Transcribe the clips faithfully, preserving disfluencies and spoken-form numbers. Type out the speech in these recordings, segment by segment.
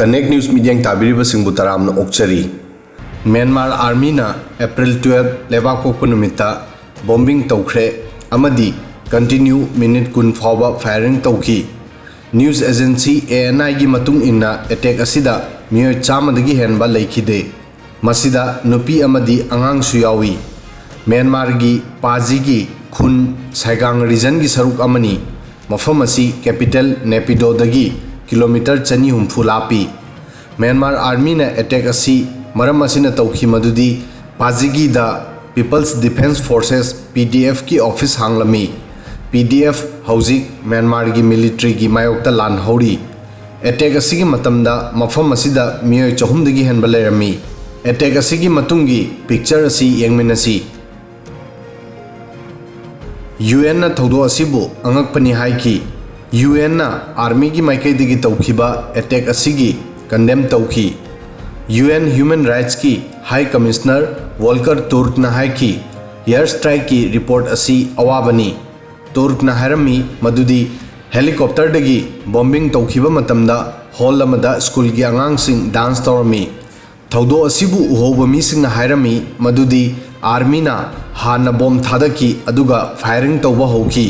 Connect News ꯃꯤꯠꯌꯦꯡ ꯇꯥꯕꯤꯔꯤꯕꯁꯤꯡꯕꯨ ꯇꯔꯥꯝꯅ ꯑꯣꯛꯆꯔꯤ꯫ Myanmar ꯑꯥꯔꯃꯤꯅ April twelve ꯂꯩꯕꯥꯛꯄꯣꯛꯄ ꯅꯨꯃꯤꯠꯇ ꯕꯣꯝꯕꯤꯡ ꯇꯧꯈ꯭ꯔꯦ ꯑꯃꯗꯤ continue ꯃꯤꯅꯤꯠ ꯀꯨꯟ ꯐꯥꯎꯕ ꯐꯥꯌꯔꯤꯡ ꯇꯧꯈꯤ꯫ ꯅ꯭ꯌꯨꯁ ꯑꯦꯖꯦꯟꯁꯤ ꯑꯦ ꯑꯦꯟ ꯑꯥꯏꯒꯤ ꯃꯇꯨꯡ ꯏꯟꯅ, ꯑꯦꯇꯦꯛ ꯑꯁꯤꯗ ꯃꯤꯑꯣꯏ ꯆꯥꯝꯃꯗꯒꯤ ꯍꯦꯟꯕ ꯂꯩꯈꯤꯗꯦ꯫ ꯃꯁꯤꯗ ꯅꯨꯄꯤ ꯑꯃꯗꯤ ꯑꯉꯥꯡꯁꯨ ꯌꯥꯎꯏ꯫ ꯃ꯭ꯌꯥꯟꯃꯥꯔꯒꯤ ꯄꯥꯖꯤꯒꯤ ꯈꯨꯟ ꯁꯥꯏꯒꯥꯡ ꯔꯤꯖꯟꯒꯤ ꯁꯔꯨꯛ ꯑꯃꯅꯤ꯫ ꯃꯐꯝ ꯑꯁꯤ ꯀꯦꯄꯤꯇꯦꯜ ꯅꯦꯄꯤꯗꯣꯗꯒꯤ ꯀꯤꯂꯣꯃꯤꯇꯔ ꯆꯅꯤ ꯍꯨꯝꯐꯨ ꯂꯥꯞꯄꯤ꯫ ꯃ꯭ꯌꯥꯟꯃꯥꯔ ꯑꯥꯔꯃꯤꯅ ꯑꯦꯇꯦꯛ ꯑꯁꯤ ꯃꯔꯝ ꯑꯁꯤꯅ ꯇꯧꯈꯤ ꯃꯗꯨꯗꯤ ꯄꯥꯖꯤꯒꯤꯗ People's Defence Forces, ꯄꯤ ꯗꯤ ꯑꯦꯐꯀꯤ ꯑꯣꯐꯤꯁ ꯍꯥꯡꯂꯝꯃꯤ꯫ ꯄꯤ ꯗꯤ ꯑꯦꯐ ꯍꯧꯖꯤꯛ ꯃ꯭ꯌꯥꯟꯃꯥꯔꯒꯤ ꯃꯤꯂꯤꯇ꯭ꯔꯤꯒꯤ ꯃꯥꯌꯣꯛꯇ ꯂꯥꯟ ꯍꯧꯔꯤ꯫ ꯑꯦꯇꯦꯛ ꯑꯁꯤꯒꯤ ꯃꯇꯝꯗ ꯃꯐꯝ ꯑꯁꯤꯗ ꯃꯤꯑꯣꯏ ꯆꯍꯨꯝꯗꯒꯤ ꯍꯦꯟꯕ ꯂꯩꯔꯝꯃꯤ꯫ ꯑꯦꯇꯦꯛ ꯑꯁꯤꯒꯤ ꯃꯇꯨꯡꯒꯤ ꯄꯤꯛꯆꯔ ꯑꯁꯤ ꯌꯦꯡꯃꯤꯟꯅꯁꯤ꯫ ꯌꯨ ꯑꯦꯟꯅ ꯊꯧꯗꯣꯛ ꯑꯁꯤꯕꯨ ꯑꯉꯛꯄꯅꯤ ꯍꯥꯏꯈꯤ꯫ ꯌꯨ ꯑꯦꯟꯅ ꯑꯥꯔꯃꯤꯒꯤ ꯃꯥꯏꯀꯩꯗꯒꯤ ꯇꯧꯈꯤꯕ ꯑꯦꯇꯦꯛ ꯑꯁꯤꯒꯤ ꯀꯟꯗꯦꯝ ꯇꯧꯈꯤ꯫ ꯌꯨ ꯑꯦꯟ ꯍ꯭ꯌꯨꯃꯦꯟ ꯔꯥꯏꯠꯁꯀꯤ ꯍꯥꯏ ꯀꯃꯤꯁꯅꯔ ꯋꯣꯜꯀꯔ ꯇꯨꯔꯛꯅ ꯍꯥꯏꯈꯤ, ꯑꯦꯌꯔ ꯁ꯭ꯇ꯭ꯔꯥꯏꯛꯀꯤ ꯔꯤꯄꯣꯔꯠ ꯑꯁꯤ ꯑꯋꯥꯕꯅꯤ꯫ ꯇꯨꯔꯛꯅ ꯍꯥꯏꯔꯝꯃꯤ ꯃꯗꯨꯗꯤ ꯍꯦꯂꯤꯀꯣꯞꯇꯔꯗꯒꯤ ꯕꯣꯝꯕꯤꯡ ꯇꯧꯈꯤꯕ ꯃꯇꯝꯗ ꯍꯣꯜ ꯑꯃꯗ ꯁ꯭ꯀꯨꯜꯒꯤ ꯑꯉꯥꯡꯁꯤꯡ ꯗꯥꯟꯁ ꯇꯧꯔꯝꯃꯤ꯫ ꯊꯧꯗꯣꯛ ꯑꯁꯤꯕꯨ ꯎꯍꯧꯕ ꯃꯤꯁꯤꯡꯅ ꯍꯥꯏꯔꯝꯃꯤ ꯃꯗꯨꯗꯤ ꯑꯥꯔꯃꯤꯅ ꯍꯥꯟꯅ ꯕꯣꯝ ꯊꯥꯗꯈꯤ ꯑꯗꯨꯒ ꯐꯥꯌꯔꯤꯡ ꯇꯧꯕ ꯍꯧꯈꯤ꯫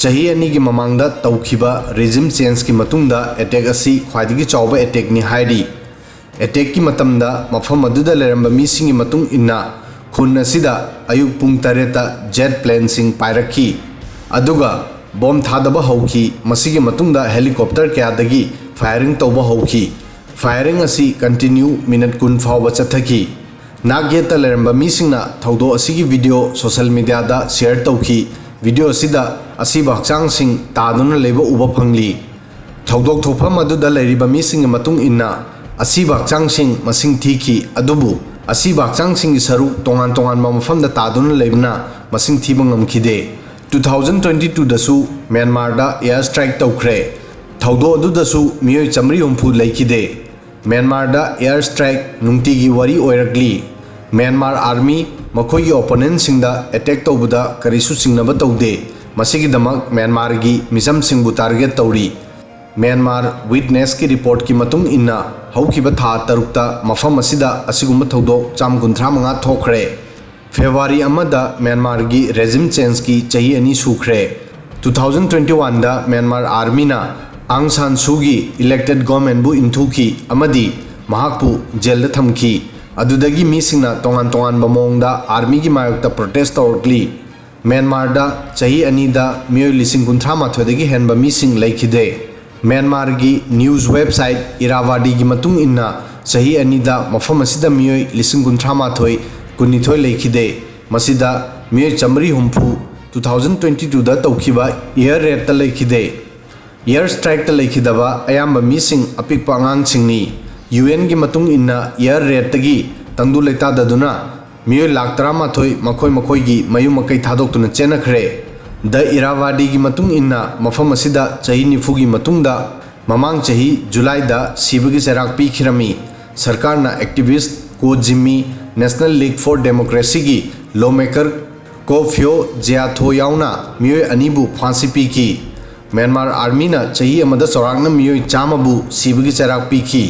ꯆꯍꯤ ꯑꯅꯤꯒꯤ ꯃꯃꯥꯡꯗ ꯇꯧꯈꯤꯕ ꯔꯤꯖꯤꯝ ꯆꯦꯟꯖꯀꯤ ꯃꯇꯨꯡꯗ ꯑꯦꯇꯦꯛ ꯑꯁꯤ ꯈ꯭ꯋꯥꯏꯗꯒꯤ ꯆꯥꯎꯕ ꯑꯦꯇꯦꯛꯅꯤ ꯍꯥꯏꯔꯤ꯫ ꯑꯦꯇꯦꯛꯀꯤ ꯃꯇꯝꯗ ꯃꯐꯝ ꯑꯗꯨꯗ ꯂꯩꯔꯝꯕ ꯃꯤꯁꯤꯡꯒꯤ ꯃꯇꯨꯡ ꯏꯟꯅ, ꯈꯨꯟ ꯑꯁꯤꯗ ꯑꯌꯨꯛ ꯄꯨꯡ ꯇꯔꯦꯠꯇ ꯖꯦꯠ ꯄ꯭ꯂꯦꯟꯁꯤꯡ ꯄꯥꯏꯔꯛꯈꯤ, ꯑꯗꯨꯒ ꯕꯣꯝ ꯊꯥꯗꯕ ꯍꯧꯈꯤ꯫ ꯃꯁꯤꯒꯤ ꯃꯇꯨꯡꯗ ꯍꯦꯂꯤꯀꯣꯞꯇꯔ ꯀꯌꯥꯗꯒꯤ ꯐꯥꯌꯔꯤꯡ ꯇꯧꯕ ꯍꯧꯈꯤ꯫ ꯐꯥꯌꯔꯤꯡ ꯑꯁꯤ continue ꯃꯤꯅꯠ ꯀꯨꯟ ꯐꯥꯎꯕ ꯆꯠꯊꯈꯤ꯫ ꯅꯥꯛ ꯌꯦꯠꯇ ꯂꯩꯔꯝꯕ ꯃꯤꯁꯤꯡꯅ ꯊꯧꯗꯣꯛ ꯑꯁꯤꯒꯤ ꯚꯤꯗꯤꯑꯣ ꯁꯣꯁꯤꯌꯦꯜ ꯃꯤꯗꯤꯌꯥꯗ ꯁꯦꯌꯔ ꯇꯧꯈꯤ꯫ ꯚꯤꯗꯤꯑꯣ ꯑꯁꯤꯗ ꯑꯁꯤꯕ ꯍꯛꯆꯥꯡꯁꯤꯡ ꯇꯥꯗꯨꯅ ꯂꯩꯕ ꯎꯕ ꯐꯪꯂꯤ꯫ ꯊꯧꯗꯣꯛ ꯊꯣꯛꯐꯝ ꯑꯗꯨꯗ ꯂꯩꯔꯤꯕ ꯃꯤꯁꯤꯡꯒꯤ ꯃꯇꯨꯡ ꯏꯟꯅ, ꯑꯁꯤꯕ ꯍꯛꯆꯥꯡꯁꯤꯡ ꯃꯁꯤꯡ ꯊꯤꯈꯤ, ꯑꯗꯨꯕꯨ ꯑꯁꯤꯕ ꯍꯛꯆꯥꯡꯁꯤꯡꯒꯤ ꯁꯔꯨꯛ ꯇꯣꯉꯥꯟ ꯇꯣꯉꯥꯟꯕ ꯃꯐꯝꯗ ꯇꯥꯗꯨꯅ ꯂꯩꯕꯅ ꯃꯁꯤꯡ ꯊꯤꯕ ꯉꯝꯈꯤꯗꯦ꯫ Two thousand twenty two ꯗꯁꯨ ꯃ꯭ꯌꯥꯟꯃꯥꯔꯗ ꯑꯦꯌꯔ ꯁ꯭ꯇ꯭ꯔꯥꯏꯛ ꯇꯧꯈ꯭ꯔꯦ꯫ ꯊꯧꯗꯣꯛ ꯑꯗꯨꯗꯁꯨ ꯃꯤꯑꯣꯏ ꯆꯥꯃꯔꯤ ꯍꯨꯝꯐꯨ ꯂꯩꯈꯤꯗꯦ꯫ ꯃ꯭ꯌꯥꯟꯃꯥꯔꯗ ꯑꯦꯌꯔ ꯁ꯭ꯇ꯭ꯔꯥꯏꯛ ꯅꯨꯡꯇꯤꯒꯤ ꯋꯥꯔꯤ ꯑꯣꯏꯔꯛꯂꯤ꯫ ꯃ꯭ꯌꯥꯟꯃꯥꯔ ꯑꯥꯔꯃꯤ ꯃꯈꯣꯏꯒꯤ ꯑꯣꯄꯣꯅꯦꯟꯁꯤꯡꯗ ꯑꯦꯇꯦꯛ ꯇꯧꯕꯗ ꯀꯔꯤꯁꯨ ꯆꯤꯡꯅꯕ ꯇꯧꯗꯦ꯫ ꯃꯁꯤꯒꯤꯗꯃꯛ ꯃ꯭ꯌꯥꯟꯃꯥꯔꯒꯤ ꯃꯤꯆꯝꯁꯤꯡꯕꯨ ꯇꯥꯔꯒꯦꯠ ꯇꯧꯔꯤ꯫ ꯃ꯭ꯌꯥꯟꯃꯥꯔ ꯋꯤꯠꯅꯦꯁꯀꯤ ꯔꯤꯄꯣꯔꯠꯀꯤ ꯃꯇꯨꯡ ꯏꯟꯅ, ꯍꯧꯈꯤꯕ ꯊꯥ ꯇꯔꯨꯛꯇ ꯃꯐꯝ ꯑꯁꯤꯗ ꯑꯁꯤꯒꯨꯝꯕ ꯊꯧꯗꯣꯛ ꯆꯥꯝ ꯀꯨꯟꯊ꯭ꯔꯥ ꯃꯉꯥ ꯊꯣꯛꯈ꯭ꯔꯦ꯫ ꯐꯦꯕ꯭ꯔꯨꯋꯥꯔꯤ ꯑꯃꯗ ꯃ꯭ꯌꯥꯟꯃꯥꯔꯒꯤ ꯔꯦꯖꯤꯝ ꯆꯦꯟꯖꯀꯤ ꯆꯍꯤ ꯑꯅꯤ ꯁꯨꯈ꯭ꯔꯦ꯫ ꯇꯨ ꯊꯥꯎꯖꯟ ꯇ꯭ꯋꯦꯟꯇꯤ ꯋꯥꯟꯗ ꯃ꯭ꯌꯥꯟꯃꯥꯔ ꯑꯥꯔꯃꯤꯅ ꯑꯥꯡ ꯁꯥꯟ ꯁꯨꯒꯤ ꯏꯂꯦꯛꯇꯦꯗ ꯒꯣꯔꯃꯦꯟꯕꯨ ꯏꯟꯊꯨꯈꯤ ꯑꯃꯗꯤ ꯃꯍꯥꯛꯄꯨ ꯖꯦꯜꯗ ꯊꯝꯈꯤ꯫ ꯑꯗꯨꯗꯒꯤ ꯃꯤꯁꯤꯡꯅ ꯇꯣꯉꯥꯟ ꯇꯣꯉꯥꯟꯕ ꯃꯑꯣꯡꯗ ꯑꯥꯔꯃꯤꯒꯤ ꯃꯥꯌꯣꯛꯇ ꯄ꯭ꯔꯣꯇꯦꯁ ꯇꯧꯔꯛꯂꯤ꯫ ꯃ꯭ꯌꯥꯟꯃꯥꯔꯗ ꯆꯍꯤ ꯑꯅꯤꯗ ꯃꯤꯑꯣꯏ ꯂꯤꯁꯤꯡ ꯀꯨꯟꯊ꯭ꯔꯥ ꯃꯥꯊꯣꯏꯗꯒꯤ ꯍꯦꯟꯕ ꯃꯤꯁꯤꯡ ꯂꯩꯈꯤꯗꯦ꯫ ꯃ꯭ꯌꯥꯟꯃꯥꯔꯒꯤ ꯅ꯭ꯌꯨꯁ ꯋꯦꯕꯁꯥꯏꯠ ꯏꯔꯥꯕꯥꯗꯤꯒꯤ ꯃꯇꯨꯡ ꯏꯟꯅ, ꯆꯍꯤ ꯑꯅꯤꯗ ꯃꯐꯝ ꯑꯁꯤꯗ ꯃꯤꯑꯣꯏ ꯂꯤꯁꯤꯡ ꯀꯨꯟꯊ꯭ꯔꯥ ꯃꯥꯊꯣꯏ ꯀꯨꯟꯅꯤꯊꯣꯏ ꯂꯩꯈꯤꯗꯦ꯫ ꯃꯁꯤꯗ ꯃꯤꯑꯣꯏ ꯆꯥꯃꯔꯤ ꯍꯨꯝꯐꯨ ꯇꯨ ꯊꯥꯎꯖꯟ ꯇ꯭ꯋꯦꯟꯇꯤ ꯇꯨꯗ ꯇꯧꯈꯤꯕ ꯏꯌꯔ ꯔꯦꯗꯇ ꯂꯩꯈꯤꯗꯦ꯫ ꯏꯌꯔ ꯁ꯭ꯇ꯭ꯔꯥꯏꯛꯇ ꯂꯩꯈꯤꯗꯕ ꯑꯌꯥꯝꯕ ꯃꯤꯁꯤꯡ ꯑꯄꯤꯛꯄ ꯑꯉꯥꯡꯁꯤꯡꯅꯤ꯫ ꯌꯨ ꯑꯦꯟꯒꯤ ꯃꯇꯨꯡ ꯏꯟꯅ, ꯏꯌꯔ ꯔꯦꯗꯇꯒꯤ ꯇꯪꯗꯨ ꯂꯩꯇꯥꯗꯗꯨꯅ ꯃꯤꯑꯣꯏ ꯂꯥꯈ ꯇꯔꯥꯃꯥꯊꯣꯏ ꯃꯈꯣꯏ ꯃꯈꯣꯏꯒꯤ ꯃꯌꯨꯝ ꯃꯀꯩ ꯊꯥꯗꯣꯛꯇꯨꯅ ꯆꯦꯟꯅꯈ꯭ꯔꯦ꯫ ꯗ ꯏꯔꯥꯕꯥꯗꯤꯒꯤ ꯃꯇꯨꯡ ꯏꯟꯅ, ꯃꯐꯝ ꯑꯁꯤꯗ ꯆꯍꯤ ꯅꯤꯐꯨꯒꯤ ꯃꯇꯨꯡꯗ, ꯃꯃꯥꯡ ꯆꯍꯤ ꯖꯨꯂꯥꯏꯗ ꯁꯤꯕꯒꯤ ꯆꯩꯔꯥꯛ ꯄꯤꯈꯤꯔꯝꯃꯤ꯫ ꯁꯔꯀꯥꯔꯅ ꯑꯦꯛꯇꯤꯚꯤꯁ꯭ꯠ ꯀꯣ ꯖꯤꯝꯃꯤ, National League for Democracyꯒꯤ ꯂꯣꯃꯦꯀꯔ ꯀꯣ ꯐꯤꯌꯣ ꯖꯤꯌꯥꯊꯣ ꯌꯥꯎꯅ ꯃꯤꯑꯣꯏ ꯑꯅꯤꯕꯨ ꯐꯥꯡꯁꯤ ꯄꯤꯈꯤ꯫ ꯃ꯭ꯌꯥꯟꯃꯥꯔ ꯑꯥꯔꯃꯤꯅ ꯆꯍꯤ ꯑꯃꯗ ꯆꯥꯎꯔꯥꯛꯅ ꯃꯤꯑꯣꯏ ꯆꯥꯝꯃꯕꯨ ꯁꯤꯕꯒꯤ ꯆꯩꯔꯥꯛ ꯄꯤꯈꯤ꯫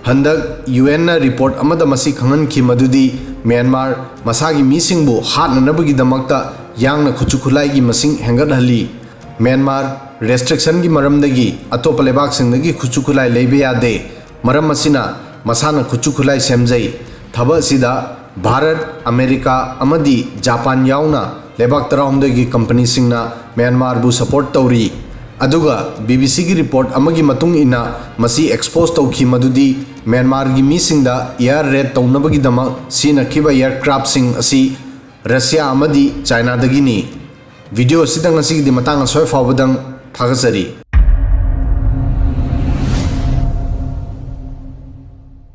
ꯍꯟꯗꯛ ꯌꯨ ꯑꯦꯟꯅ ꯔꯤꯄꯣꯔꯠ ꯑꯃꯗ ꯃꯁꯤ ꯈꯪꯍꯟꯈꯤ ꯃꯗꯨꯗꯤ ꯃ꯭ꯌꯥꯟꯃꯥꯔ ꯃꯁꯥꯒꯤ ꯃꯤꯁꯤꯡꯕꯨ ꯍꯥꯠꯅꯅꯕꯒꯤꯗꯃꯛꯇ ꯌꯥꯡꯅ ꯈꯨꯠꯁꯨ ꯈꯨꯠꯂꯥꯏꯒꯤ ꯃꯁꯤꯡ ꯍꯦꯟꯒꯠꯍꯜꯂꯤ꯫ ꯃ꯭ꯌꯥꯟꯃꯥꯔ ꯔꯦꯁꯇ꯭ꯔꯤꯛꯁꯟꯒꯤ ꯃꯔꯝꯗꯒꯤ ꯑꯇꯣꯞꯄ ꯂꯩꯕꯥꯛꯁꯤꯡꯗꯒꯤ ꯈꯨꯠꯁꯨ ꯈꯨꯠꯂꯥꯏ ꯂꯩꯕ ꯌꯥꯗꯦ꯫ ꯃꯔꯝ ꯑꯁꯤꯅ ꯃꯁꯥꯅ ꯈꯨꯠꯁꯨ ꯈꯨꯠꯂꯥꯏ ꯁꯦꯝꯖꯩ꯫ ꯊꯕꯛ ꯑꯁꯤꯗ ꯚꯥꯔꯠ, ꯑꯃꯦꯔꯤꯀꯥ ꯑꯃꯗꯤ ꯖꯄꯥꯟ ꯌꯥꯎꯅ ꯂꯩꯕꯥꯛ ꯇꯔꯥꯍꯨꯝꯗꯣꯏꯒꯤ ꯀꯝꯄꯅꯤꯁꯤꯡꯅ ꯃ꯭ꯌꯥꯟꯃꯥꯔꯕꯨ ꯁꯄꯣꯔꯠ ꯇꯧꯔꯤ꯫ ꯑꯗꯨꯒ ꯕꯤ ꯕꯤ ꯁꯤꯒꯤ ꯔꯤꯄꯣꯔꯠ ꯑꯃꯒꯤ ꯃꯇꯨꯡ ꯏꯟꯅ, ꯃꯁꯤ ꯑꯦꯛꯁꯄꯣꯖ ꯇꯧꯈꯤ ꯃꯗꯨꯗꯤ ꯃ꯭ꯌꯥꯟꯃꯥꯔꯒꯤ ꯃꯤꯁꯤꯡꯗ ꯏꯌꯥꯔ ꯔꯦꯗ ꯇꯧꯅꯕꯒꯤꯗꯃꯛ ꯁꯤꯖꯤꯟꯅꯈꯤꯕ ꯏꯌꯥꯔꯀ꯭ꯔꯥꯐꯁꯤꯡ ꯑꯁꯤ ꯔꯁꯤꯌꯥ ꯑꯃꯗꯤ ꯆꯥꯏꯅꯥꯗꯒꯤꯅꯤ꯫ ꯚꯤꯗꯤꯑꯣ ꯑꯁꯤꯗ ꯉꯁꯤꯒꯤꯗꯤ ꯃꯇꯥꯡ ꯑꯁ꯭ꯋꯥꯏ ꯐꯥꯎꯕꯗꯪ꯫ ꯊꯥꯒꯠꯆꯔꯤ꯫